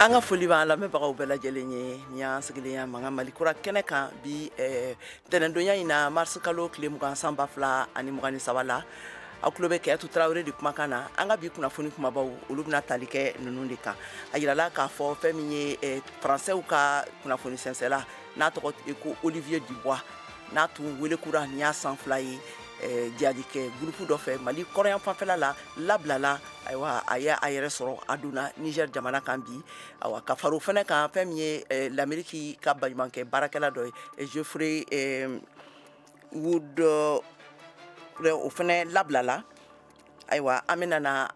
An ka foli b'an lamɛnbagaw bɛɛ lajɛlen ye. Ni y'an sigilen yan Mankan Mali Kura kɛnɛ kan bi, tɛnɛndonya in na, mars kalo tile 20, san 2023 la, aw tulo bɛ Kɛyatu Tarawele de kumakan na. An ka bi kunnafoni kumabaw, olu bɛna tali kɛ ninnu de kan. A yirala k'a fɔ fɛn min ye faransɛw ka kunnafoni sɛnsɛla n'a tɔgɔ ko Olivier Dubois, n'a tun wele kura nin y'a san 2 ye jihadikɛ groupe dɔ fɛ Mali kɔrɔyan fanfɛla la, labilala. Ayiwa, a ye a yɛrɛ sɔrɔ, a donna Niger jamana kan bi. Ayiwa, ka fara o fɛnɛ kan, fɛn min ye l'Amérique ka baɲumankɛ baarakɛla dɔ ye, Jeffrey Wood, o fɛnɛ labilala. Ayiwa, an bɛna na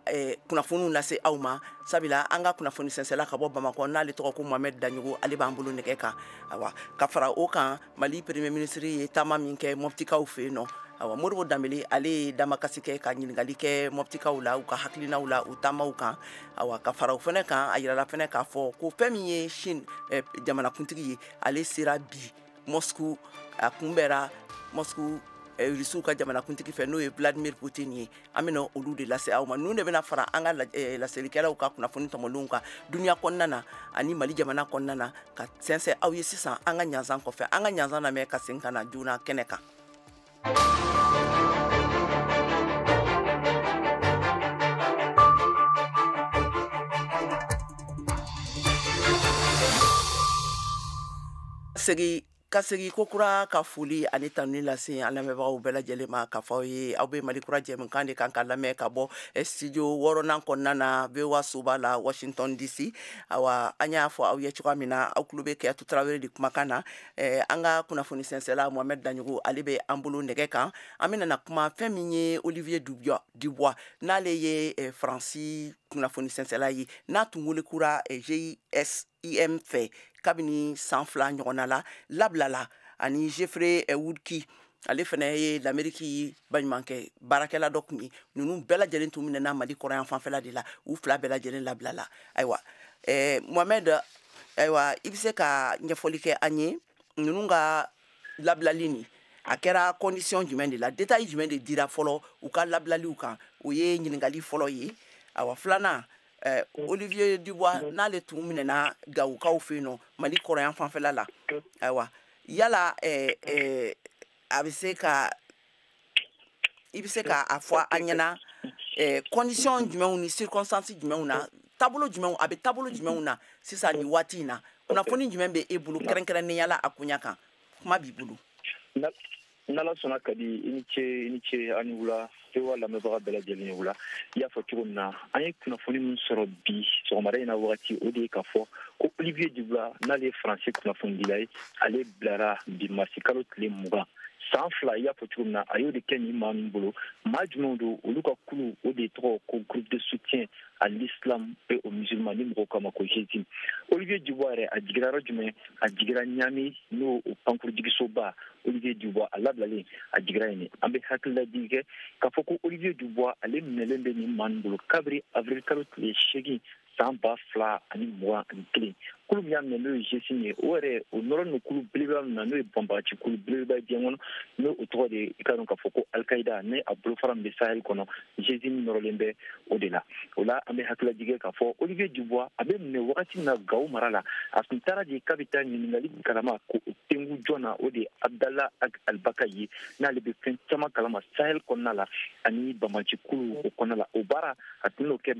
kunnafoniw lase aw ma, sabula an ka kunnafoni sɛnsɛla ka bɔ Bamakɔ, n'ale tɔgɔ ko Mohamed Daɲogo, ale b'an bolo nɛgɛ kan. Ayiwa, ka fara o kan, Mali premier ministre ye taama min kɛ Mɔptikaw fɛ yen nɔ, ayiwa, Modibo Danbele, ale ye damakasi kɛ ka ɲininkali kɛ Mɔptikaw la, u ka hakilinaw la u taamaw kan. Ayiwa, ka fara o fɛnɛ kan, a yirala fɛnɛ k'a fɔ ko fɛn min ye Chine jamanakuntigi ye, ale sera bi Moscou, a kunbɛra Moscou Rusiw ka jamanakuntigi fɛ, n'o ye Vladimir Poutine ye. An bɛna olu de lase aw ma. Ninnu de bɛna fara an ka laselikɛlaw ka kunnafoni tɔmɔlenw kan dunuya kɔnɔna na ani Mali jamana kɔnɔna na, ka sɛnsɛn aw ye sisan an ka ɲanzan kɔfɛ. An ka ɲanzan lamɛn ka segin ka na joona kɛnɛ kan. Segin ka segin ko kura ka foli ani tanuni lase an lamɛnbagaw bɛɛ lajɛlen ma, ka fɔ aw ye aw bɛ Mali Kura jɛmukan de kan ka lamɛn ka bɔ studio 6nan kɔnɔna na, VOA soba la, Washington DC. Awa, an y'a fɔ aw ye cogoya min na, aw tulo bɛ Kɛyatu Tarawele de kumakan na. An ka kunnafoni sɛnsɛla Mohamed Daɲogo, ale bɛ an bolo nɛgɛ kan. An bɛna na kuma fɛn min ye Olivier Dubois, n'ale ye Faransi kunnafoni sɛnsɛla ye, n'a tun wele kura GISIM fɛ kabini san 2 ɲɔgɔnna la, labilala, ani Jeffrey Woodke, ale fɛnɛ ye l'Amérique baɲumankɛ baarakɛla dɔ tun ye. Ninnu bɛɛ lajɛlen tun minɛna Mali kɔrɔyan fanfɛla de la, u fila bɛɛ lajɛlen labilala. Ayiwa, Mohamed, ayiwa, i bɛ se ka ɲɛfɔli kɛ an ye ninnu ka labilali nin, a kɛra condition jumɛn de la, détail jumɛn de dira fɔlɔ u ka labilaliw kan? O ye ɲininkali fɔlɔ ye. Ayiwa, filanan, Olivier Dubois, n'ale tun minɛna Gawokaw fɛ yen nɔ Mali kɔrɔyan fanfɛla la, ayiwa, yala a bɛ se ka i bɛ se ka a fɔ an ɲɛna condition jumɛnw ni circonstance jumɛnw na, taabolo jumɛnw, a bɛ taabolo jumɛnw na sisan nin waati in na? Kunnafoni jumɛn bɛ e bolo kɛrɛnkɛrɛnnenya la a koɲa kan? Kuma b'i bolo. N'Ala sɔnna ka di, i ni ce, i ni ce, ani wula, VOA lamɛnbaga bɛɛ lajɛlen ye. Wula, i y'a fɔ cogo min na, an ye kunnafoni min sɔrɔ bi sɔgɔmada in na wagati, o de ye k'a fɔ ko Olivier Dubois, n'ale ye faransi kunnafonidila ye, ale bilara bi marisi kalo tile 20, san 2. I y'a fɔ cogo min na, a y'o de kɛ nin maa ninnu bolo. Maa jumɛnw don? Olu ka kulu, o de tɔgɔ ko Groupe de soutien à l'islam et aux musulmans, ni mɔgɔw k'a ma ko GSIM. Olivier Dubois yɛrɛ, a jigira yɔrɔ jumɛn? A jigira Niamey, n'o o pankurujigisoba. Olivier Dubois, a labilalen, a jigira yen. An bɛ hakililajigin kɛ k'a fɔ ko Olivier Dubois, ale minɛlen bɛ nin maa ninnu bolo kabiri avril kalo tile 8, san 2021. Kulu min y'a minɛ, n'o ye GSIM ye, o yɛrɛ o nɔrɔ don kulu belebeleba min na, n'o ye banbagaci kulu belebeleba ye diɲɛ kɔnɔ, n'o o tɔgɔ de ye, i ka dɔn k'a fɔ ko Alkaïda, ni a bolofara min bɛ Sahel kɔnɔ, GSIM nɔrɔlen bɛ o de la. O la, an bɛ hakililajigin k'a fɔ Olivier Dubois, a bɛ minɛ wagati min na Gawo mara la, a tun taara de k'a bɛ taa ɲininkali kalama ko o tengu jɔn na, o de ye Abdallah Albaka ye, n'ale bɛ fɛn caman kalama Sahel kɔnɔna la ani banbagaci kulu o kɔnɔna la. O baara, a tun n'o kɛ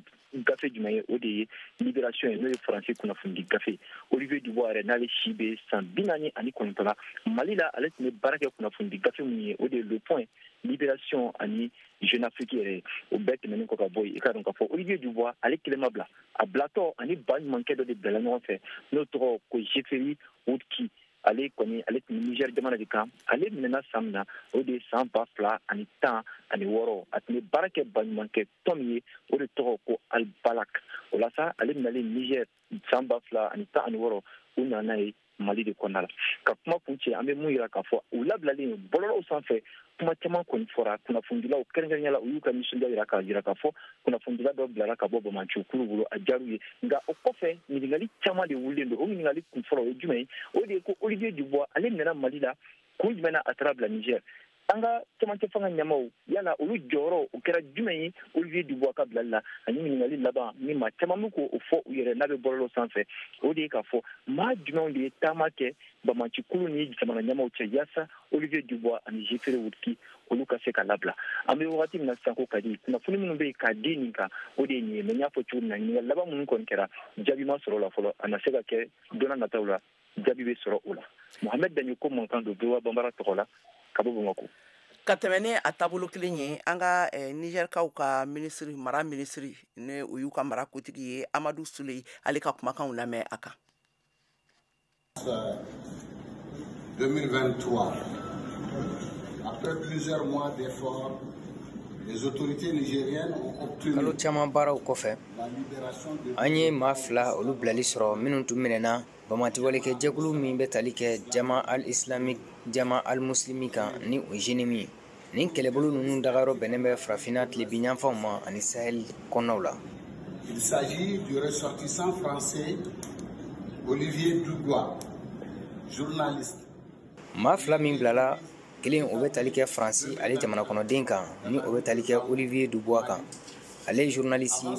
gafe jumɛn ye? O de ye Libération ye, n'o ye faransi kunnafonidi gafe. Olivier Dubois yɛrɛ, n'ale si bɛ san 49 la, Mali la, ale tun bɛ baara kɛ kunnafonidi gafe min ye, o de ye Le Point, Libération ani Jeune Afrique yɛrɛ ye. O bɛɛ tɛmɛnen kɔ ka bɔ yen, i ka dɔn k'a fɔ Olivier Dubois, ale kelen ma bila. A bilatɔ, ani ba ɲumankɛ dɔ de bilala ɲɔgɔn fɛ, n'o tɔgɔ ko Jeffrey Woodke. Ale kɔni, ale tun bɛ Niger jamana de kan. Ale minɛna san min na, o de ye san 2016. A tun bɛ baara kɛ baɲumankɛ tɔn min ye, o de tɔgɔ ko Albalak. O la sa, ale minɛlen Niger san 2016, u nana n'a ye Mali de kɔnɔna la. Ka kuma kun cɛ, an bɛ mun yira k'a fɔ, u labilalen bɔlɔlɔw sanfɛ, kuma caman kɔni fɔra. Kunnafonidilaw kɛrɛnkɛrɛnnenya la, u y'u ka nisɔndiya yira k'a jira k'a fɔ kunnafonidila dɔ bilara ka bɔ banbaganciw kulu bolo, a diyar'u ye. Nka o kɔfɛ, ɲininkali caman de wulilen don. O ɲininkali kun fɔlɔ, o ye jumɛn ye? O de ye ko Olivier Dubois, ale minɛna Mali la kun jumɛn na, a taara bila Niger? An ka cɛmancɛ fanga ɲɛmaaw, yala olu jɔyɔrɔ o kɛra jumɛn ye Olivier Dubois ka bilali la? Ani ɲininkali laban ni maa caman bɛ k'o fɔ u yɛrɛ n'a bɛ bɔlɔlɔ sanfɛ, o de ye k'a fɔ maa jumɛnw de ye taama kɛ banbaancikulu ni jamana ɲɛmaaw cɛ yaasa Olivier Dubois ani Jeffrey Woodke olu ka se ka labila. An bɛ wagati min na sisan, ko ka di kunnafoni minnu bɛ yen k'a di nin kan, o de ye nin ye. Mais n y'a fɔ cogo min na, ɲininkali laban minnu kɔni kɛra, jaabi ma sɔrɔ o la fɔlɔ. A na se ka kɛ don nataw la, jaabi bɛ sɔrɔ o la. Mohamed Daɲoko mankan don VOA Banbara tɔgɔ la ka bɔ Bamakɔ. Ka tɛmɛ ni a taabolo kelen ye, an ka Nizɛrikaw ka minisiri, mara minisiri, ne o y'u ka mara kotigi ye, Amadu Sule, ale ka kumakanw lamɛn a kan. 2023. Après plusieurs mois d'efforts, les autorités nigériennes ont obtenu Kalo caman baaraw kɔfɛ, la libération de an ye maa fila olu bilali sɔrɔ minnu tun minɛna banbaanciwalekɛ jɛkulu min bɛ tali kɛ Jama al Islamic, Jama al Muslimi kan, ni o JNIM ye. Nin kɛlɛbolo ninnu dagayɔrɔ bɛnnen bɛ Farafinna tilebinyanfanw ma ani Sahel kɔnɔnaw la. Il s'agit du ressortissant français Olivier Dubois, journaliste. Maa fila min bilala, kelen o bɛ tali kɛ Faransi ale jamana kɔnɔden kan, ni o bɛ tali kɛ Olivier Dubois kan. Ale ye journaliste ye.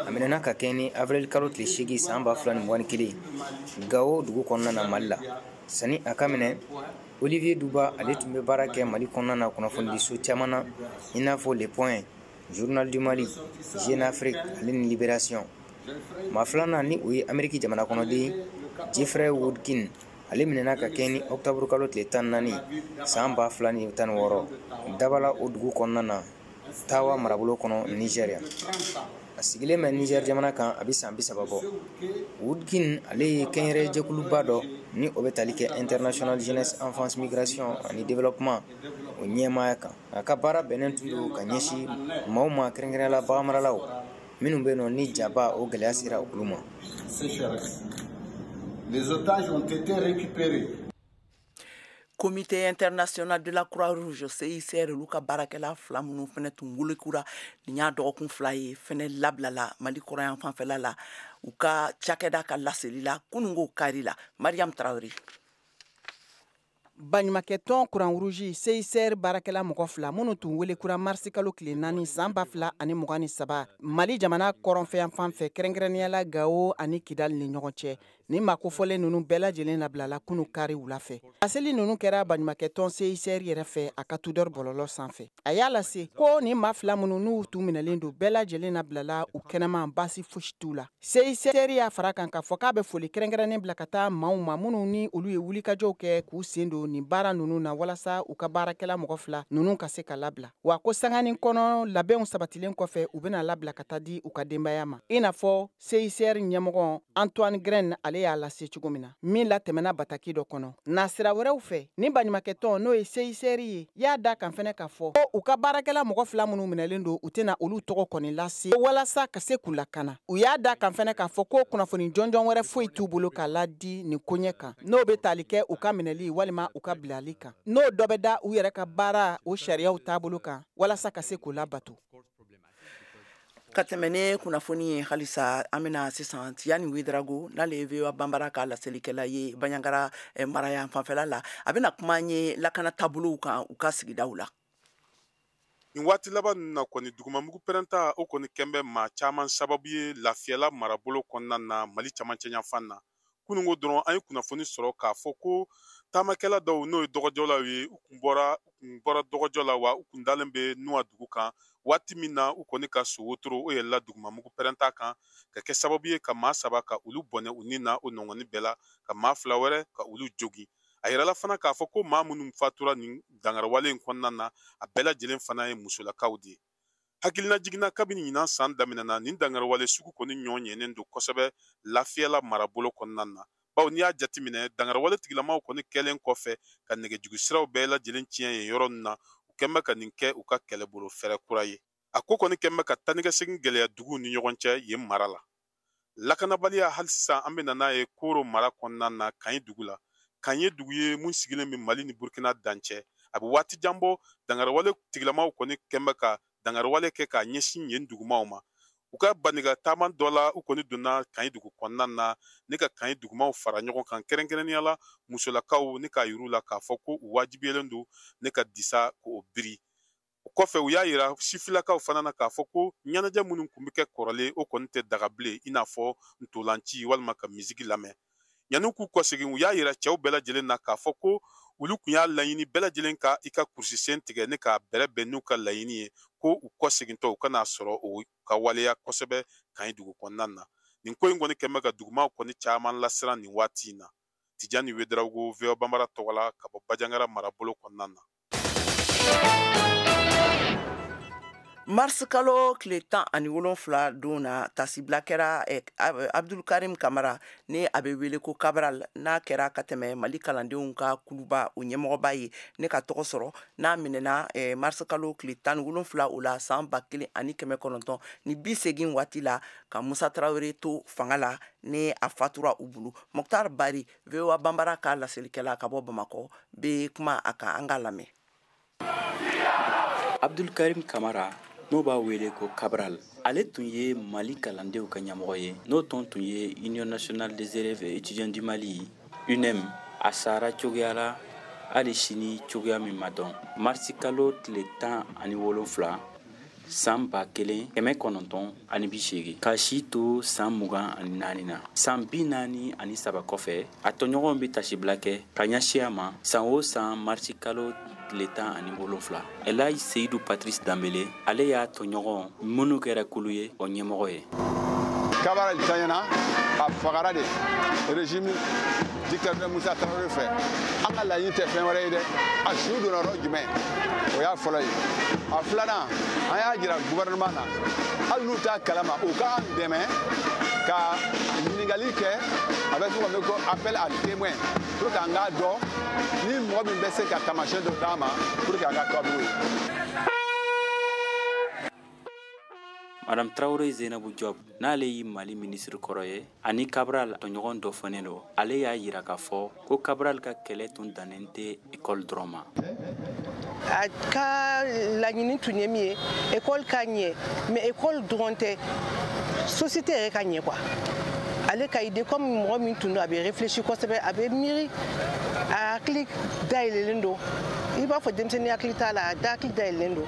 A minɛna ka kɛ ni avril kalo tile 8 san 2021 Gawo dugu kɔnɔna na, Mali la. Sani a ka minɛ, Olivier Dubois ale tun bɛ baara kɛ Mali kɔnɔna na kunnafonidiso caman na, i n'a fɔ Le Point, Journal du Mali, Jeune Afrique ale ni Libération. Maa filanan, ni o ye Ameriki jamana kɔnɔden Jeffrey Woodkin, ale minɛna ka kɛ ni octobre kalo tile 14 san 2016 Dabala, o dugu kɔnɔna na, Tawa marabolo kɔnɔ, Nigéria. A sigilen bɛ Niger jamana kan, a bɛ san 30 bɔ. Woodkin ale ye kɛnyɛrɛ jɛkuluba dɔ ni o bɛ tali kɛ International Jeunesse Enfance Migration ani Développement, o ɲɛmaaya kan. A ka baara bɛnnen tun don ka ɲɛsin maaw ma, kɛrɛnkɛrɛnnenya la baganmaralaw minnu bɛ nɔ ni jaba o gɛlɛya sera olu ma. Sécheresse. Les otages ont été récupérés. Comité international de la Croix-Rouge, CICR, olu ka baarakɛla fila minnu fɛnɛ tun welekura nin y'a dɔgɔkun 2 ye, fɛnɛ labilala Mali kɔrɔyan fanfɛla la, u ka cakɛda ka laseli la kununko kari la. Mariam Tarawele. Baɲumakɛtɔn Croix-Rouge CICR baarakɛla mɔgɔ fila minnu tun wele kura marisi kalo tile 4 san 2023 Mali jamana kɔrɔnfɛyan fan fɛ, kɛrɛnkɛrɛnnenya la Gawo ani Kidali ni ɲɔgɔn cɛ, ni maa kofɔlen ninnu bɛɛ lajɛlen labilala kunu kari wula fɛ. Laseli ninnu kɛra baɲumakɛtɔn CICR yɛrɛ fɛ a ka Twitter bɔlɔlɔ sanfɛ. A y'a lase ko ni maa fila minnu n'u tun minɛlen don, bɛɛ lajɛlen labilala u kɛnɛma, baasi fosi t'u la. CICR y'a fara kan k'a fɔ k'a bɛ foli kɛrɛnkɛrɛnnen bila ka taa maaw ma minnu ni olu ye wulikajɔw kɛ k'u sen don nin baara ninnu na walasa u ka baarakɛla mɔgɔ fila ninnu ka se ka labila. Wa ko sanganin kɔnɔ, labɛnw sabatilen kɔfɛ, u bɛna labila ka taa di u ka denbaya ma, i n'a fɔ CICR ɲɛmɔgɔ Antoine Gren ale y'a lase cogo min na, min latɛmɛna bataki dɔ kɔnɔ. Nasira wɛrɛw fɛ, ni baɲumakɛtɔn n'o ye CICR ye y'a da kan fɛnɛ k'a fɔ ko u ka baarakɛla mɔgɔ fila minnu minɛlen don, u tɛna olu tɔgɔ kɔni lase walasa ka se k'u lakana. U y'a da kan fɛnɛ k'a fɔ ko kunnafoni jɔnjɔn wɛrɛ foyi t'u bolo k'a ladi nin koɲɛ kan, n'o bɛ tali kɛ u ka minɛli walima u ka bilali kan, n'o dɔ bɛ da u yɛrɛ ka baara o sariyaw taabolo kan walasa ka se k'u labato. Ka tɛmɛ ne kunnafoni ye halisa, an bɛna sisan Tiyani Wedrago, n'ale ye VOA Banbara ka laselikɛla ye Baɲangara mara fanfɛla la, a bɛna kuma an ye lakana taabolow kan u ka sigidaw la. Nin waati laban ninnu na kɔni, dugumamugu pɛrɛnta o kɔni kɛn bɛ maa caman sababu ye lafiyala marabolo kɔnɔna na, Mali camancɛ yanfan na. Kununko dɔrɔn, an ye kunnafoni sɔrɔ k'a fɔ ko taamakɛla dɔw, n'o ye dɔgɔjɔlaw ye, u kun bɔra dɔgɔjɔ la wa u kun dalen bɛ Nuwa dugu kan waati min na, u kɔni ka so wotoro o yɛlɛla dugumamugu pɛrɛnta kan ka kɛ sababu ye ka maa saba ka olu bɔnɛ u ni na o nɔngɔni bɛɛ la, ka maa fila wɛrɛ ka olu jogin. A yirala fana k'a fɔ ko maa minnu fatura nin dangariwale in kɔnɔna na, a bɛɛ lajɛlen fana ye musolakaw de ye. Hakilina jiginna, kabini ɲinan san daminɛna, nin dangariwale sugu kɔni ɲɔ ɲɛnen don kosɛbɛ lafiyala marabolo kɔnɔna na, bawo n'i y'a jateminɛ, dangariwale tigilamaw kɔni kɛlen kɔfɛ ka nɛgɛjugu siraw bɛɛ lajɛlen tiɲɛ yen yɔrɔ ninnu na, u kɛn bɛ ka nin kɛ u ka kɛlɛbolo fɛɛrɛ kura ye. A ko kɔni kɛn bɛ ka taa ni ka segin gɛlɛya duguw ni ɲɔgɔn cɛ yen mara la. Lakanabaliya hali sisan, an bɛ na n'a ye Koro mara kɔnɔna na, Kanyi dugu la. Kan ye dugu ye mun sigilen bɛ Mali ni Burukina dancɛ. A bɛ waati jan bɔ, dangariwale tigilamaw kɔni kɛn bɛ ka dangariwale kɛ k'a ɲɛsin yen dugumaw ma. U ka banniga taama dɔ la, u kɔni donna Kayi dugu kɔnɔna na ne ka Kayi dugumaw fara ɲɔgɔn kan, kɛrɛnkɛrɛnnenya la musolakaw, ne k'a yir'u la k'a fɔ ko u wajibiyalen don ne ka disa k'o biri. O kɔfɛ, u y'a yira sifilakaw fana na k'a fɔ ko ɲɛnajɛ minnu tun bɛ kɛ kɔrɔlen, o kɔni tɛ daga bilen, i n'a fɔ ntolanci walima ka misiki lamɛn. Yanni k'u kɔsegin, u y'a yira cɛw bɛɛ lajɛlen na k'a fɔ ko olu tun y'a laɲini bɛɛ lajɛlen ka i ka kurusisen tigɛ ne k'a bɛrɛ bɛn n'u ka laɲini ye, ko u kɔsegintɔ u kan'a sɔrɔ o ka waleya kosɛbɛ Kayi dugu kɔnɔna na. Nin ko in kɔni kɛn bɛ ka dugumaw kɔni caman lasiran nin waati in na. Tijani Wedarawogo, VOA Banbara tɔgɔ la, ka bɔ Bajangara marabolo kɔnɔna na. Mars kalo tile 17 don na, tasibila kɛra Abdul Karim Kamara, ni a bɛ wele ko Cabral, n'a kɛra ka tɛmɛ Mali kalandenw ka kuluba o ɲɛmɔgɔba ye, ne ka tɔgɔ sɔrɔ n'a minɛna mars kalo tile 17 o la san 1980 waati la, ka Musa Tarawele to fanga la, ni a fatura u bolo. Mokhtar Bari, VOA Banbara ka laselikɛla ka bɔ Bamakɔ, bɛ kuma a kan, an k'a lamɛn. Abdul Karim Kamara, n'o b'a wele ko Cabral, ale tun ye Mali kalandenw ka ɲɛmɔgɔ ye, n'o tɔn tun ye Union nationale des élèves et étudiants du Mali, UNEM. A sara cogoya la hali sini cogoya min ma dɔn, marisi kalo tile 17 san 1980, ka si to san 24 na. San 43 kɔfɛ, a tɔɲɔgɔnw bɛ tasibila kɛ ka ɲɛsin a ma san o san marisi kalo tile 17. Elayi Seyidu Patrice Danbele, ale y'a tɔɲɔgɔn minnu kɛra kulu ye, o ɲɛmɔgɔ ye. Cabral tanyana, a fagara de régime dictateur Musa Traoré fɛ. An ka laɲini tɛ fɛn wɛrɛ ye dɛ, a su donna yɔrɔ jumɛn, o y'a fɔlɔ ye. A filanan, an y'a jira gouvernement na, hali n'u t'a kalama, u k'an dɛmɛ ka ɲininkali kɛ, a bɛ fɔ o ma ko appel à témoin, pour que an k'a dɔn ni mɔgɔ min bɛ se ka taamasiyɛn dɔ d'a ma pour que an ka kaburu ye. Madame Traoré Zenabu Diop, n'ale ye Mali minisiri kɔrɔ ye ani Cabral tɔɲɔgɔn dɔ fɔnen don, ale y'a yira k'a fɔ ko Cabral ka kɛlɛ tun dannen tɛ école dɔrɔn ma. A ka laɲini tun ye min ye, école ka ɲɛ, mais école dɔrɔn tɛ, société yɛrɛ ka ɲɛ quoi. Ale ka idée, comme mɔgɔ min tun don, a bɛ réfléchir kosɛbɛ, a bɛ miiri, a hakili dayɛlɛlen don, i b'a fɔ denmisɛnnin hakili t'a la, a da hakili dayɛlɛlen don.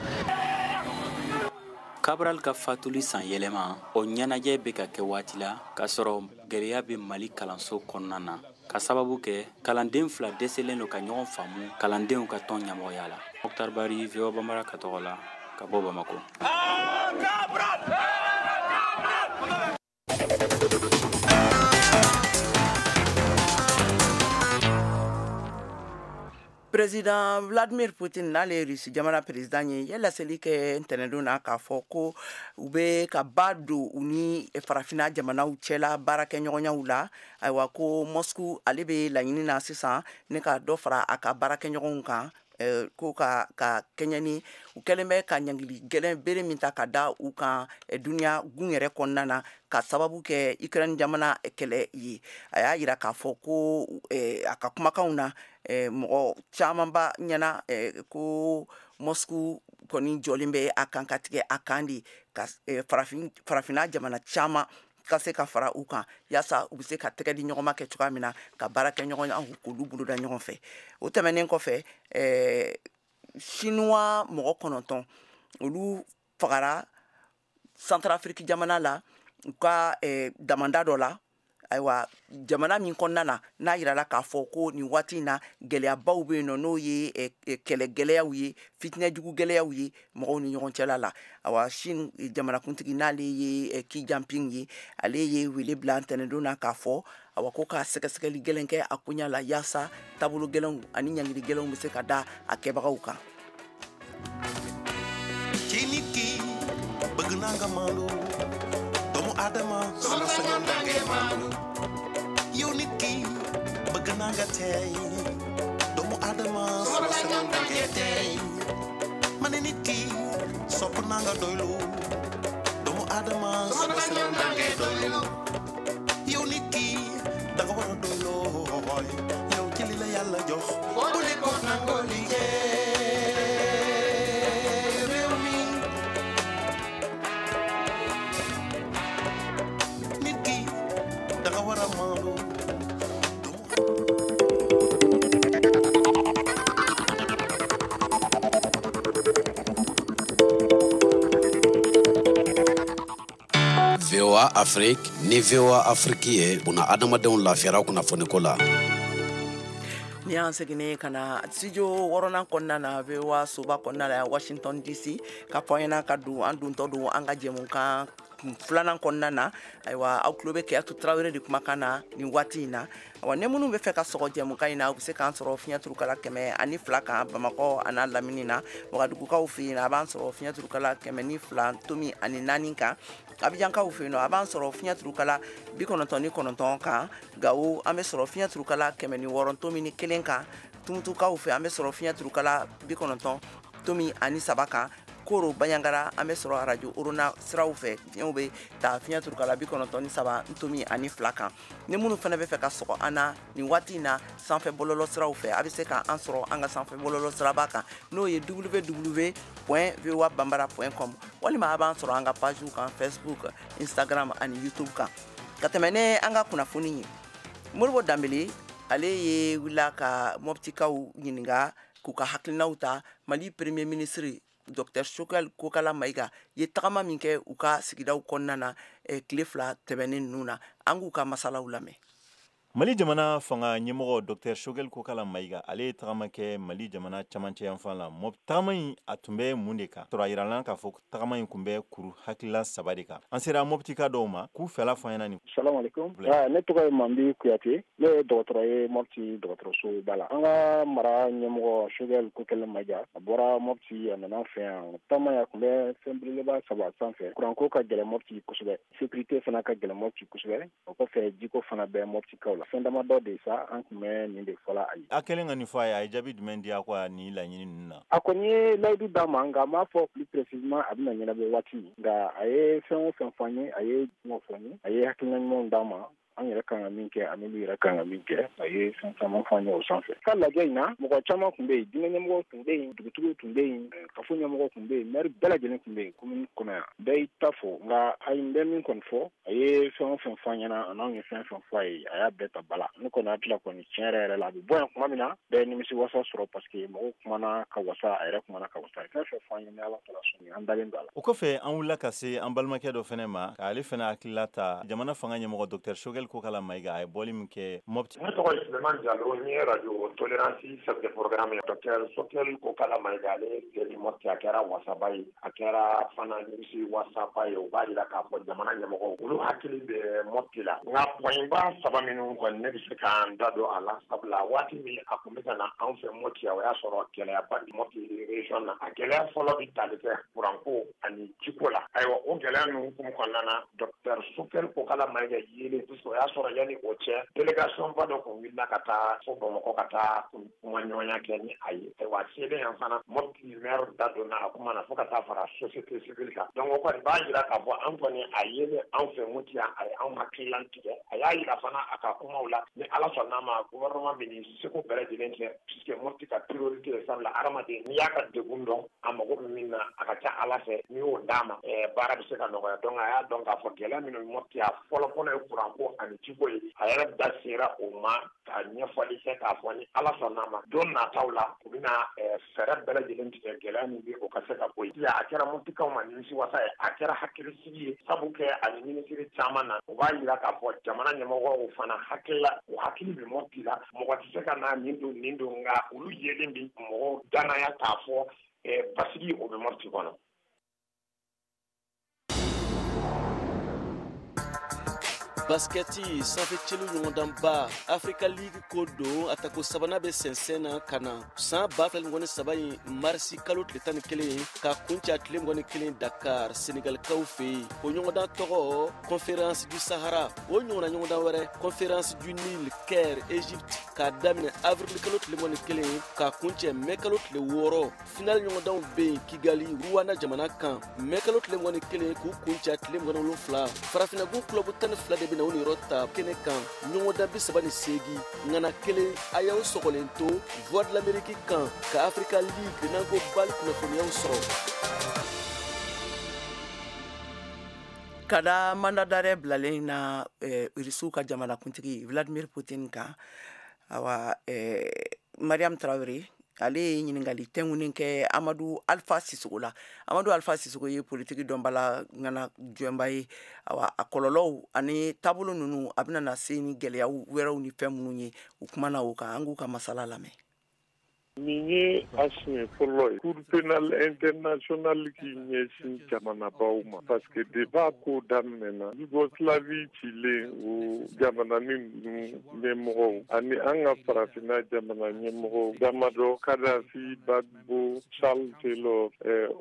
Cabral ka fatuli san yɛlɛma o ɲɛnajɛ bɛ ka kɛ waati la k'a sɔrɔ gɛlɛya bɛ Mali kalanso kɔnɔna na, ka sababu kɛ kalanden fila dɛsɛlen don ka ɲɔgɔn faamu kalandenw ka tɔn ɲɛmɔgɔya la. Mokhtar Bari, VOA Banbara ka tɔgɔ la, ka bɔ Bamakɔ. Président Vladimir Poutine, n'ale ye Rusi jamana président ye, ye laseli kɛ ntɛnɛndon na k'a fɔ ko u bɛ ka ba don u ni farafinna jamanaw cɛla baarakɛɲɔgɔnyaw la. Ayiwa, ko Moscou ale bɛ laɲini na sisan ne ka dɔ fara a ka baarakɛɲɔgɔnw kan, ko ka kɛɲɛ ni u kɛlen bɛ ka ɲangili gɛlɛn bere min ta ka da u kan duniya gun yɛrɛ kɔnɔna na, ka sababu kɛ Ukraine jamana kɛlɛ ye. A y'a yira k'a fɔ ko a ka kumakanw na, mɔgɔ caman ba ɲɛna ko Moscou kɔni jɔlen bɛ a kan ka tigɛ a kan de ka farafinna jamana caman ka se ka fara u kan, yaasa u bɛ se ka tɛgɛ di ɲɔgɔn ma kɛ cogoya min na ka baara kɛ ɲɔgɔn k'olu boloda ɲɔgɔn fɛ. O tɛmɛnen kɔfɛ, Chinois mɔgɔ 9, olu fagara Centrafrique jamana la, u ka damanda dɔ la. Ayiwa, jamana min kɔnɔna na, n'a yirala k'a fɔ ko nin waati in na gɛlɛyabaw bɛ yen nɔ, n'o ye kɛlɛ gɛlɛyaw ye, fitinɛjugu gɛlɛyaw ye mɔgɔw ni ɲɔgɔn cɛla la. Awa, Chine jamanakuntigi, n'ale ye Xi Jinping ye, ale ye wele bila ntɛnɛndon na k'a fɔ awa ko ka sɛgɛsɛgɛli gɛlɛn kɛ a koɲa la, yaasa taabolo gɛlɛnw ani ɲangili gɛlɛnw bɛ se ka da a kɛbagaw kan. Adama sama sañoon dangay maandu, yow nit ki bëgg naa nga tey, doomu Adama sama sañoon dangay tey, ma ne nit ki sopp naa nga doylu, doomu Adama sama sañoon dangay doylu, yow nit ki da nga war a doyloo, yow ci li la Yàlla jox bu ne ko nangoo liggéey. VOA Afrique ni VOA Afrique ye buna adamadenw lafiyara kunnafoniko la. Ni y'an seginnen ka na studio wɔɔrɔnan kɔnɔna na, VOA soba kɔnɔna la, Washington DC, ka fɔ an ɲɛna ka don an dontɔ don an ka jɛmukan filanan kɔnɔna na. Ayiwa, aw tulo bɛ Keyatu Tarawele de kumakan na nin waati in na. Awa, ni minnu bɛ fɛ ka sɔgɔ jɛmukan in na, u bɛ se k'an sɔrɔ fiɲɛ turukala 102 kan, Bamakɔ a n'a lamini na. Wagadugukaw fɛ yen, a b'an sɔrɔ fiɲɛ turukala 102.4 kan. Abijankaw fɛ yen nɔ, a b'an sɔrɔ fiɲɛ turukala 99 kan. Gawo, an bɛ sɔrɔ fiɲɛ turukala 106.1 kan. Tumutukaw fɛ, an bɛ sɔrɔ fiɲɛ turukala 90.3 kan. Koro Baɲangara, an bɛ sɔrɔ arajo Orona siraw fɛ, fiɲɛw bɛ ta fiɲɛ turukala 93.2 kan. Ni minnu fana bɛ fɛ ka sɔgɔ an na nin waati in na sanfɛ bɔlɔlɔ siraw fɛ, a bɛ se k'an sɔrɔ an ka sanfɛ bɔlɔlɔ siraba kan, n'o ye www.voabambara.com, walima a b'an sɔrɔ an ka pagew kan, Facebook, Instagram ani YouTube kan. Ka tɛmɛ ne an ka kunnafoni ye, Moribo Danbele, ale ye wulila ka Mɔptikaw ɲininka k'u ka hakilinaw ta Mali Premier ministre Dr Choguel Kokala Maïga ye tagama min kɛ u ka sigidaw kɔnɔna na tile 2 tɛmɛnen ninnu na. An k'u ka masalaw lamɛn. Mali jamana fanga ɲɛmɔgɔ Dr Choguel Kokala Maïga, ale ye tagama kɛ Mali jamana camancɛ yanfan la. Tagama in, a tun bɛ mun de kan? Sɔrɔ a yirala k'a fɔ tagama in tun bɛ kuru hakilila saba de kan. An sera Mɔptika dɔw ma k'u fɛla fɔ an ɲɛna nin. Salamaleykum. Ne tɔgɔ ye Mambi Kuyate, ne ye dɔgɔtɔrɔ ye Mɔpti dɔgɔtɔrɔsoba la. An ka mara ɲɛmɔgɔ Choguel Kokala Maïga, a bɔra Mɔpti, a nana an fɛ yan. Taama in, a tun bɛ fɛn belebeleba saba sanfɛ. Kuranko ka gɛlɛn Mɔpti kosɛbɛ, sécurité fana ka gɛlɛn Mɔpti kosɛbɛ, o kɔfɛ jiko fana bɛ Mɔptikaw la. Fɛn damadɔ de sa, an tun bɛ nin de fɔla a ye. A kɛlen ka nin fɔ a ye, a ye jaabi jumɛn di a ko a nin laɲini ninnu na? A kɔni ye layidu d'a ma, nka a m'a fɔ plus précisément a bɛna ɲɛnabɔ waati min. Nka a ye fɛn o fɛn fɔ an ye, a ye kuma fɔ an ye, a ye hakilina ɲumanw d'an ma, an yɛrɛ kan ka min kɛ ani olu yɛrɛ kan ka min kɛ. A ye fɛn caman fɔ an ye o sanfɛ. Ka lajɛ in na, mɔgɔ caman tun bɛ yen, diinɛ ɲɛmɔgɔw tun bɛ yen, dugutigiw tun bɛ yen, kafo ɲɛmɔgɔw tun bɛ yen, maire bɛɛ lajɛlen tun bɛ yen commune kɔnɔ yan. Bɛɛ y'i ta fɔ, nka a ye n bɛ min kɔni fɔ, a ye fɛn o fɛn fɔ an ɲɛna, a n'anw ye fɛn fɛn fɔ a ye, a y'a bɛɛ ta ba la. Ne kɔni hakili la kɔni, tiɲɛ yɛrɛ yɛrɛ la, a bɛ bɔ yan tuma min na, bɛɛ ye nimisi wasa sɔrɔ, parce que mɔgɔw kumana ka wasa, a yɛrɛ kumana ka wasa. A ye fɛn fɛn fɔ an ye, ni Ala taala sɔnni, an dalen don a la. O kɔfɛ, an wulila ka se an balimakɛ dɔ fɛnɛ ma, k'ale fɛnɛ hakilila ta jamana fanga ɲɛmɔgɔ Dr Choguel Kokala Maïga, a ye bɔli min kɛ Mopti. Ne tɔgɔ ye Sulemani Jalo, n ye radio Tolérance chef de programme ye. Dr Choguel Kokala Maïga, ale seli Mopti, a kɛra wasaba ye, a kɛra fana nimisi wasaba ye. O b'a jira k'a fɔ jamana ɲɛmɔgɔw, olu hakili bɛ Mopti la. Nka point ba saba minnu kɔni, ne bɛ se k'an da don a la, sabula waati min a tun bɛ ka na anw fɛ Mopti, o y'a sɔrɔ gɛlɛyaba bɛ Mopti région na. A gɛlɛya fɔlɔ bɛ tali kɛ kuranko ani jiko la. Ayiwa, o gɛlɛya ninnu hukumu kɔnɔna na, Dr Choguel Kokala Maïga yelen, o y'a sɔrɔ yanni o cɛ, délégation ba dɔ kun wulila ka taa fo Bamakɔ ka taa kuma ɲɔgɔnya kɛ ni a ye. Ayiwa, selen yan fana, Mopti maire da donna a kuma na fo ka taa fara société civile kan. Donc o kɔni b'a jira k'a fɔ an kɔni, a yelen anw fɛ Mopti yan, a ye anw hakililan tigɛ. A y'a jira fana a ka kumaw la, ni Ala sɔnn'a ma, gouvernement bɛ nin seko bɛɛ lajɛlen kɛ, puisque Mopti ka priorité ye, sabula hadamaden, n'i y'a ka degun dɔn, a mago bɛ min na, a ka ca Ala fɛ, n'i y'o d'a ma, baara bɛ se ka nɔgɔya. Donc a y'a dɔn k'a fɔ gɛlɛya minnu Mopti, a fɔlɔ fɔlɔ ye kuranko ani jiko ye. A yɛrɛ da sera o ma ka ɲɛfɔli kɛ k'a fɔ ni Ala sɔnn'a ma, don nataw la, u bɛna fɛɛrɛ bɛɛ lajɛlen tigɛ, gɛlɛya min bɛ, o ka se ka bɔ yen. A kɛra Moptikaw ma nimisi wasa ye, a kɛra hakilisigi ye, sabu kɛ ani minisiri caman na, o b'a jira k'a fɔ jamana ɲɛmɔgɔw fana hakilila, o hakili bɛ Mopti la. Mɔgɔ tɛ se ka na nin don nin don, nka olu yelen bi mɔgɔw danaya k'a fɔ basigi o bɛ Mopti kɔnɔ. Baskɛti sanfɛcelu ɲɔgɔndanba Africa League ko don, a tako sabanan bɛ sɛnsɛn na ka na san 2023 in marisi kalo tile 11 ka kuncɛ tile 21 Dakar, Senegalikaw fɛ yen. O ɲɔgɔndan tɔgɔ Conférence du Sahara. O ɲɔgɔnna ɲɔgɔndan wɛrɛ, Conférence du Nil, Caire, Égypte, k'a daminɛ avril kalo tile 21 k'a kuncɛ mai kalo tile 6. Final ɲɔgɔndanw bɛ yen Kigali, Rwanda jamana kan, mai kalo tile 21 k'u kuncɛ tile 27. Farafinnagun club 12 de bɛna o niyɔrɔ ta kɛnɛ kan, ɲɔgɔndan 38, ŋana kelen. A y'aw sɔgɔlen to Voix de l'Amérique kan ka Africa League n'an ko bali kunnafoniyaw sɔrɔ. Ka da mandat d'arrêt bilalen na Irisiw ka jamanakuntigi Vladimir Poutine kan, awa, Mariam Traoré Ale ye ɲininkali tɛnkunnen kɛ Amadu Alpha Sisoko la. Amadu Alpha Sisoko ye politiki dɔnbala ŋana jɔnba ye. Awa, a kɔlɔlɔw ani taabolo ninnu, a bɛna na se ni gɛlɛya wɛrɛw ni fɛn minnu ye, u kumana o kan. An k'u ka masala lamɛn. Nin ye a siɲɛ fɔlɔ ye Cour pénale internationale k'i ɲɛsin jamanabaw ma, parce que depuis a ko daminɛna, Yougoslavie cilen, o jamananin ninnu ɲɛmɔgɔw ani an ka farafinna jamana ɲɛmɔgɔw damadɔ, Kadafi, Gbagbo, Charles Taylor,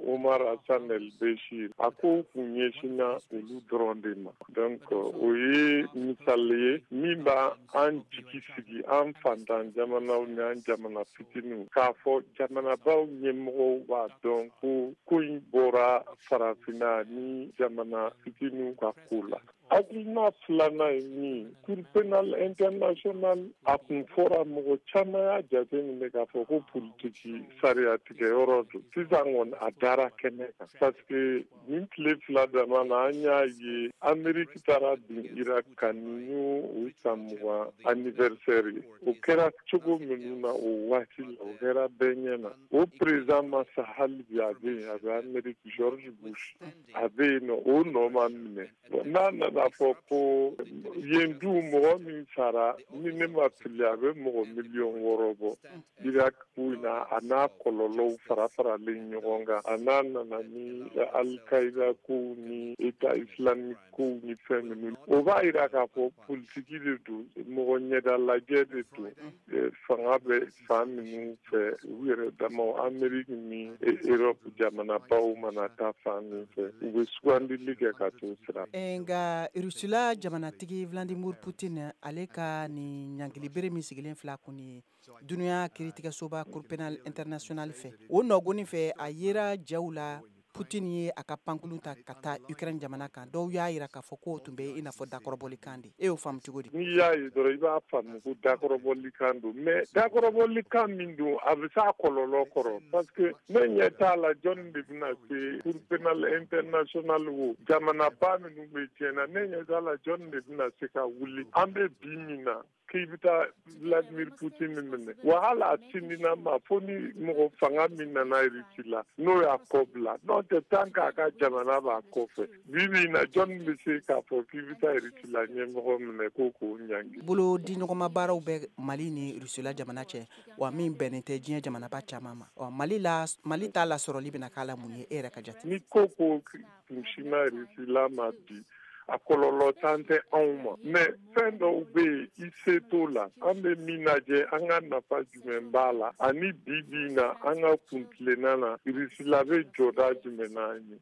Omar Hassan El Bashir, a ko kun ɲɛsinna olu dɔrɔn de ma. Donc o ye misali ye min b'a an jigi sigi, an fantan jamanaw ni an jamana fitininw, k'a fɔ jamanabaw ɲɛmɔgɔw b'a dɔn ko ko in bɔra farafinna ni jamana fitininw ka ko la. Hakilina filanan ye min, Cour pénale internationale, a kun fɔra, mɔgɔ caman y'a jate minɛ k'a fɔ ko politiki sariya tigɛyɔrɔ don. Sisan kɔni, a dara kɛnɛ kan, parce que nin tile 2 dama na, an y'a ye Ameriki taara bin Irak kan. Nin y'o o san 20 anniversaire ye. O kɛra cogo minnu na o waati la, o kɛra bɛɛ ɲɛ na. O président ma sa hali bi, a bɛ yen, a bɛ Ameriki, George Bush, a bɛ yen nɔ, o nɔ ma minɛ. N'a nana fɔ ko yen dun, mɔgɔ min sara, ni ne ma fili, a bɛ mɔgɔ miliyɔn 6 bɔ Irak ko in na, a n'a kɔlɔlɔw fara faralen ɲɔgɔn kan, a n'a nana ni Al-Qaïda kow ni État islamique kow ni fɛn minnu, o b'a yira k'a fɔ politiki de don, mɔgɔ ɲɛda lajɛ de don. Fanga bɛ fan minnu fɛ, u yɛrɛ damaw, Ameriki ni Europe jamanabaw mana taa fan min fɛ, u bɛ sugandili kɛ ka t'o sira. Nka Rusila jamanatigi Vladimir Poutine, ale ka nin ɲangilibere min sigilen fila kun ye dunuya kiiritigɛsoba Cour pénale internationale fɛ, o nɔgɔni fɛ, a yera jaw la, Putin ye a ka pankurun ta ka taa Ukraine jamana kan. Dɔw y'a jira k'a fɔ k'o tun bɛ i n'a fɔ dakɔrɔbɔlikan de. E y'o faamu cogo di? N'i y'a ye dɔrɔn, i b'a faamu ko dakɔrɔbɔlikan don, mais dakɔrɔbɔlikan min don, a bɛ s'a kɔlɔlɔ kɔrɔ, parce que ne ɲɛ t'a la jɔnni de bɛna se Cour pénale internationale wo, jamanaba minnu bɛ diɲɛ na, ne ɲɛ t'a la jɔnni de bɛna se ka wuli an bɛ bi min na k'i bɛ taa Vladimir Poutine minɛ. Wa hali a tindina ma fo ni mɔgɔ fanga min nana Russie la, n'o y'a kɔ bila. N'o tɛ, tant k'a ka jamana b'a kɔfɛ, bi bi in na, jɔnni bɛ se k'a fɔ k'i bɛ taa Russie la ɲɛmɔgɔ minɛ ko k'o ɲangi? Bolo di ɲɔgɔnma baaraw bɛ Mali ni Russie jamana cɛ wa, min bɛnnen tɛ diɲɛ jamanaba caman ma. Ɔ, Mali la, Mali t'a lasɔrɔli bɛna k'a la mun ye, e yɛrɛ ka jate? Ni ko ko kun sinna Russie la ma bi, a kɔlɔlɔ tan tɛ anw ma, mais fɛn dɔw bɛ yen, i se t'o la. An bɛ min lajɛ, an ka nafa jumɛn b'a la, ani bi bi in na, an ka kuntilenna na, Russie bɛ jɔda jumɛn n'an ye?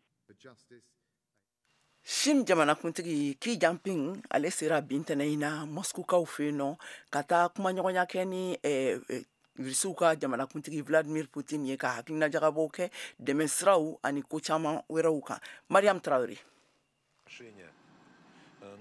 Chine jamanakuntigi Xi Jinping, ale sera bi ntɛnɛn in na Moscoukaw fɛ yen nɔ, ka taa kumaɲɔgɔnya kɛ ni Rusiw ka jamanakuntigi Vladimir Putin ye, ka hakilina jagabɔw kɛ dɛmɛ siraw ani ko caman wɛrɛw kan. Mariam Traoré.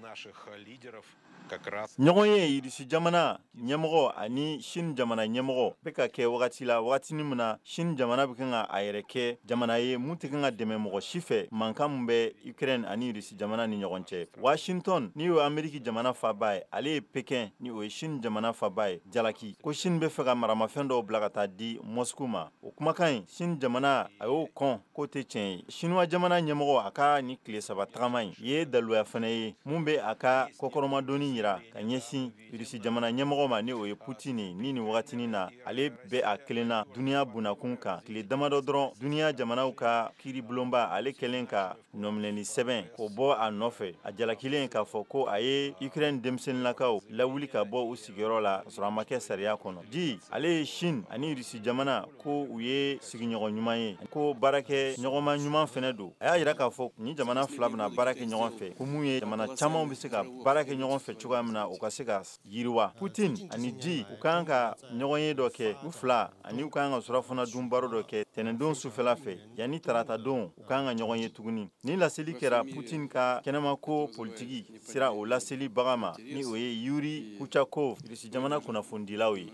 Наших лидеров как раз. Ɲɔgɔn ye Irisi jamana ɲɛmɔgɔ ani Chine jamana ɲɛmɔgɔ bɛ ka kɛ wagati la, wagatinin min na Chine jamana bɛ kan ka a yɛrɛ kɛ jamana ye mun tɛ kan ka dɛmɛ mɔgɔ si fɛ, mankan min bɛ Ukraine ani Irisi jamana ni ɲɔgɔn cɛ. Washington, ni y'o Ameriki jamana faba ye, ale ye Pekin, ni o ye Chine jamana faba ye, jalaki ko Chine bɛ fɛ ka maramafɛn dɔw bila ka taa di Moscou ma. O kumakan in, Chine jamana a y'o kɔn k'o tɛ tiɲɛ ye. Chinois jamana ɲɛmɔgɔ, a ka ni tile 3 tagama in ye daluya fana ye mun bɛ a ka kɔkɔrɔmadonni yira ka ɲɛsin Irisi jamana ɲɛmɔgɔ ma, ni o ye Putini ni nin wagatinin na, ale bɛ a kelen na duniya bunakun kan. Tile damadɔ dɔrɔn, duniya jamanaw ka kiiri bulonba, ale kɛlen ka nɔminɛli sɛbɛn k'o bɔ a nɔfɛ, a jalakilen k'a fɔ ko a ye Ukraine denmisɛnninlakaw lawuli ka bɔ u sigiyɔrɔ la ka sɔrɔ a ma kɛ sariya kɔnɔ. Xi, ale ye Chine ani Irisi jamana ko u ye sigiɲɔgɔn ɲuman ye, ko baarakɛ ɲɔgɔnma ɲuman fɛnɛ don. A y'a yira k'a fɔ ni jamana fila bɛna baara kɛ ɲɔgɔn fɛ, ko mun ye jamana camanw bɛ se ka baara kɛ ɲɔgɔn fɛ cogoya min na, u ka se ka yiriwa. Putin ani Xi, u kan ka ɲɔgɔn ye dɔ kɛ u fila, ani u kan ka surafana dun baro dɔ kɛ tɛnɛndon sufɛla fɛ, yanni taratadon u kan ka ɲɔgɔn ye tuguni. Ni laseli kɛra Putin ka kɛnɛmako politiki sira o laseli baga ma, ni o ye Yuri Ushakov, Irisi jamana kunnafonidilaw ye.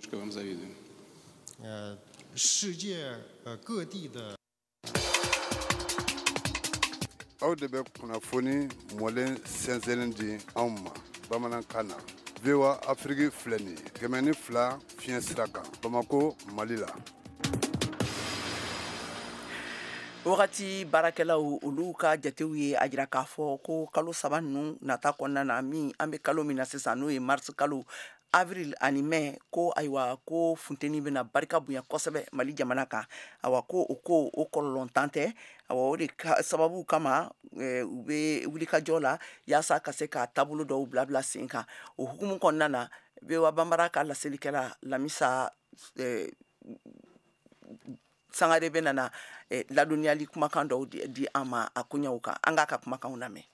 世界各地的 Aw de bɛ kunnafoni mɔlen sɛnsɛnnen di anw ma bamanankan na. VOA Afrique filɛ nin ye, 102 fiɲɛ sira kan, Bamako, Mali la. Wagati baarakɛlaw olu ka jatew ye a jira k'a fɔ ko kalo 3 ninnu nata kɔnɔna na, min an bɛ kalo min na sisan, n'o ye mars kalo, avril ani mai, ko ayiwa ko funteni bɛna barika bonya kosɛbɛ Mali jamana kan. Awa ko o ko o kɔlɔlɔntan tɛ. Awa o de sababu kama u bɛ wulikajɔ la yaasa ka se ka taabolo dɔw bila sen kan. O hukumu kɔnɔna na, VOA Banbara ka laselikɛla Lamisa Sangare bɛ nana ladɔnniyali kumakan dɔw di an ma a koɲɛw kan. An k'a ka kumakanw lamɛn.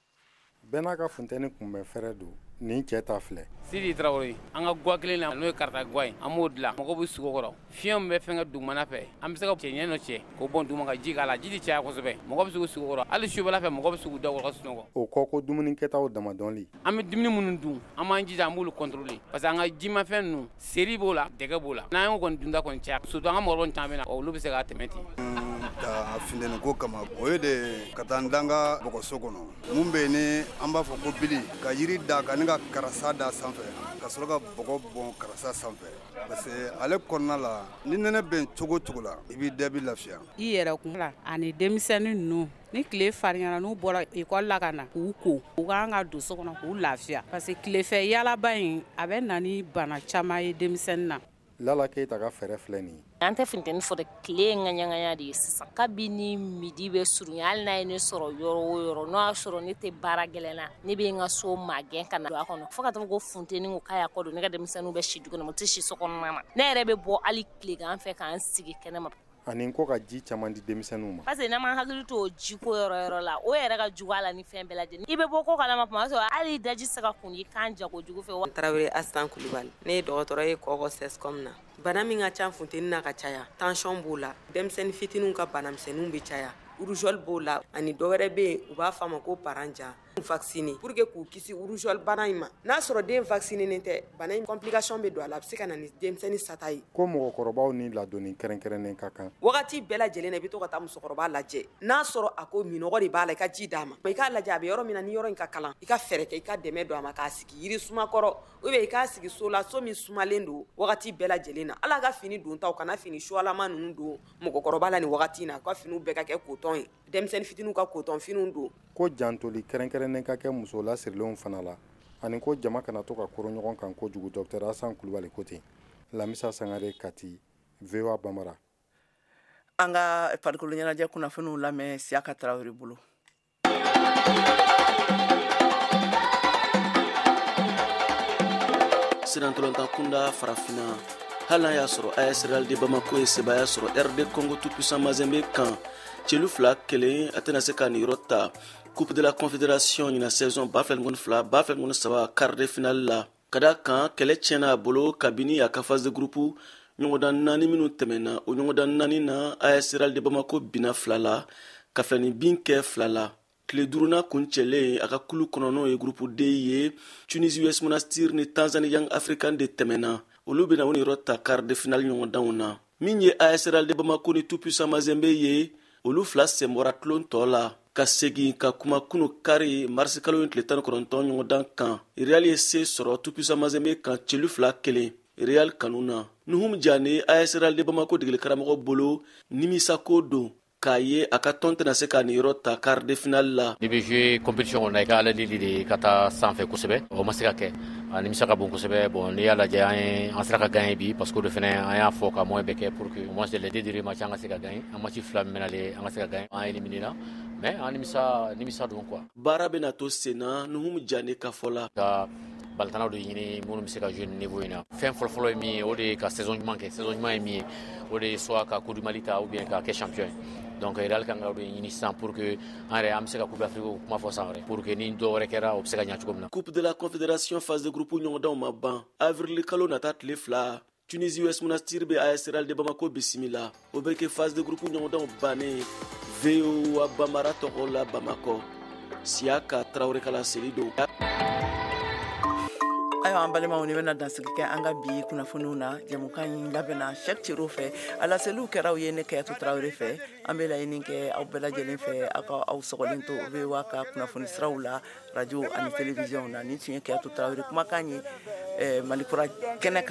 Bɛɛ n'a ka funteni kunbɛn fɛrɛ don. Nin cɛ ta filɛ. Sidi Tarawele, an ka gwa kelen na, n'o ye karata gwa ye, an b'o dilan. Mɔgɔw bɛ sogo kɔrɔ, fiɲɛ min bɛ fɛn kɛ dugumana fɛ, an bɛ se ka cɛncɛn dɔ cɛ k'o bɔn duguma ka ji k'a la, ji tɛ caya kosɛbɛ. Mɔgɔ bɛ se k'u sogo kɔrɔ, hali sufɛla fɛ mɔgɔ bɛ se k'u da kɔrɔ ka sunɔgɔ. O kɔ ko dumunikɛtaw damadɔnli. An bɛ dumuni minnu dun, an b'an jija an b'olu contrôler, parce que an ka jimafɛn ninnu, seri b'o la, dɛgɛ b'o la. N'an y'o kɔni dunta kɔni caya, surtout an ka mɔgɔkɔrɔbaw caman bɛ na, olu bɛ se k'a tɛmɛ ten. Ka funteni ko kama, o ye de ka taa n da n ka bɔgɔso kɔnɔ. Mun bɛ yen ni an b'a fɔ ko bili, ka yiri da ka ne ka karasa da sanfɛ, ka sɔrɔ ka bɔgɔ bɔn karasa sanfɛ, parce que ale kɔnɔna la, ni nɛnɛ bɛ cogo cogo la, i b'i da i bɛ lafiya. I yɛrɛ kun la ani denmisɛnnin ninnu, ni tile farinyana n'u bɔra ekɔli la ka na k'u ko, u kan ka don so kɔnɔ k'u lafiya, parce que tilefɛ yalaba in a bɛ na ni bana caman ye denmisɛnnin na. Lala Keyita ka fɛɛrɛ filɛ nin ye. An tɛ funteni fɔ dɛ, tile ye ŋaɲaŋaɲa de ye sisan. Kabini midi bɛ surunya, hali n'a ye ne sɔrɔ yɔrɔ o yɔrɔ, n'o y'a sɔrɔ ne tɛ baara gɛlɛn na, ne bɛ n ka so magɛn ka na don a kɔnɔ. Fo ka taa fɔ ko funteni ko k'a y'a kɔ don, ne ka denmisɛnninw bɛ si du kɔnɔ, u tɛ si so kɔnɔna na. Ne yɛrɛ bɛ bɔ hali tilegan fɛ k'an sigi kɛnɛma. Ani ko ka ji caman di denmisɛnninw ma. Parce que n'an m'an hakili to o jiko yɔrɔ la, o yɛrɛ ka jugu a la ni fɛn bɛɛ lajɛlen. I bɛ bɔ ko kalama tuma sɔrɔ hali daji tɛ se ka kun i kan jago jugu fɛ. Tarawele Asan Kulubali, ne ye dɔgɔtɔrɔ ye Kɔkɔ CSCOM na. Bana min ka ca funteni na ka caya, tension b'o la, denmisɛnnin fitininw ka banamisɛnninw bɛ caya, rougeole b'o la, ani dɔ wɛrɛ bɛ yen u b'a fɔ a ma ko paranja. Vacciner pour que k'u kisi rougeole bana in ma. N'a sɔrɔ den vacciné tɛ, bana in complication bɛ don a la, a bɛ se ka na ni denmisɛnnin sata ye. Ko mɔgɔkɔrɔbaw ni ladonni kɛrɛnkɛrɛnnen ka kan. Wagati bɛɛ lajɛlen na i bɛ to ka taa musokɔrɔba lajɛ. N'a sɔrɔ a ko minɔgɔ de b'a la, i ka ji d'a ma. I k'a lajɛ a bɛ yɔrɔ min na, ni yɔrɔ in ka kalan, i ka fɛɛrɛ kɛ i ka dɛmɛ don a ma k'a sigi yiri suma kɔrɔ, ou bien i k'a sigi so la, so min sumalen don wagati bɛɛ lajɛlen na. Ala ka fini dontaw, kana fini suwalama ninnu don mɔgɔkɔrɔba la nin wagati in na, ka finiw bɛɛ ka kɛ coton ye. Denmisɛnnin fitininw ka coton finiw don. Ko jantoli kɛrɛnkɛrɛnnen ka kɛ muso lasirilenw fana la, ani ko jama kana to ka koron ɲɔgɔn kan kojugu. Docteur Asan Kulubali ko ten. Lamisa Sangare, Kati, VOA Bambara. An ka farikolo ɲɛnajɛ kunnafoniw lamɛn Siyaka Tarawele bolo. Sirantolontan kunda farafinna, hali n'a y'a sɔrɔ AS Real de Bamako ye sebaaya sɔrɔ RD Congo tout puissant Mazembe kan celu 2-1, a tɛna se k'a niyɔrɔ ta Coupe de la Confédération ɲina saison 2022 2023 quart de finale la. Ka da kan kɛlɛ tiɲɛna a bolo kabini a ka phase de groupe ɲɔgɔndan 4 minnu tɛmɛna, o ɲɔgɔndan 4 na AS Real de Bamako binna 2 la, ka filani bin kɛ 2 la. Tile duurunan kuncɛlen a ka kulu kɔnɔ, n'o ye groupe D ye, Tunisie US Monastir ni Tanzanie Young African de tɛmɛna. Olu bɛna o niyɔrɔ ta quart de finale ɲɔgɔndanw na. Min ye AS Real de Bamako ni tout puissant Mazembe ye, olu 2 sen bɔra tulon tɔ la. Ka segin ka kuma kunu kari marisi kalo in tile 19 ɲɔgɔndan kan, Real ye se sɔrɔ tout puissant Mazembe kan celu 2-1 Real kanu na. Nuhum Jane, AS Real de Bamako degeli karamɔgɔ bolo, nimisako don k'a ye a ka tɔn tɛna se k'a niyɔrɔ ta quart de finale la. N'i bɛ jouer compétition kɔnɔ, i ka ala deli de ka taa sanfɛ kosɛbɛ, o ma se ka kɛ. A nimisa ka bon kosɛbɛ. Bon, n'i y'a lajɛ, an sera ka gagner bi, parce que o de fɛnɛ an y'a fɔ ka moyen bɛɛ kɛ pour que au moins les 2 derniers matchs an ka se ka gagner. An match 2 min bɛnalen, an ka se ka gagner. An éliminé la, mais an nimisa don quoi. Baara bɛna to sen na Nuhum Jane ka fɔ la. Ka balontannaw de ɲini minnu bɛ se ka jouer nin niveau in na. Fɛn fɔlɔfɔlɔ ye min ye, o de ye ka saison ɲuman kɛ. Saison ɲuman ye min ye, o de ye soit ka Coupe du Mali ta ou bien ka kɛ champion ye. Donc Real kan ka o de ɲini sisan pour que an yɛrɛ an bɛ se ka Coupe d'Afrique kuma fɔ san wɛrɛ, pour que ni dɔ wɛrɛ kɛra o bɛ se ka ɲɛ cogo min na. Coupe de la Confédération phase de groupe ɲɔgɔndanw ma ban. Avril kalo nata tile 2, Tunisie US Monastir bɛ AS Real de Bamako bisimila. O bɛ kɛ phase de groupe ɲɔgɔndanw bannen. VOA Bambara tɔgɔ la Bamakɔ, Siyaka Tarawele ka laseli don. Ayiwa an balimaw, ni bɛna dansigi kɛ an ka bi kunnafoniw na. Jɛmukan in labɛnna Cheick Cero fɛ, a laseliw kɛra aw ye ne Kayatu Tarawele fɛ. An bɛ laɲini kɛ aw bɛɛ lajɛlen fɛ, aw ka aw sɔgɔlen to VOA ka kunnafoni siraw la, radio ani télévision na. Nin tun ye Kayatu Tarawele kumakan ye Malikura kɛnɛ kan.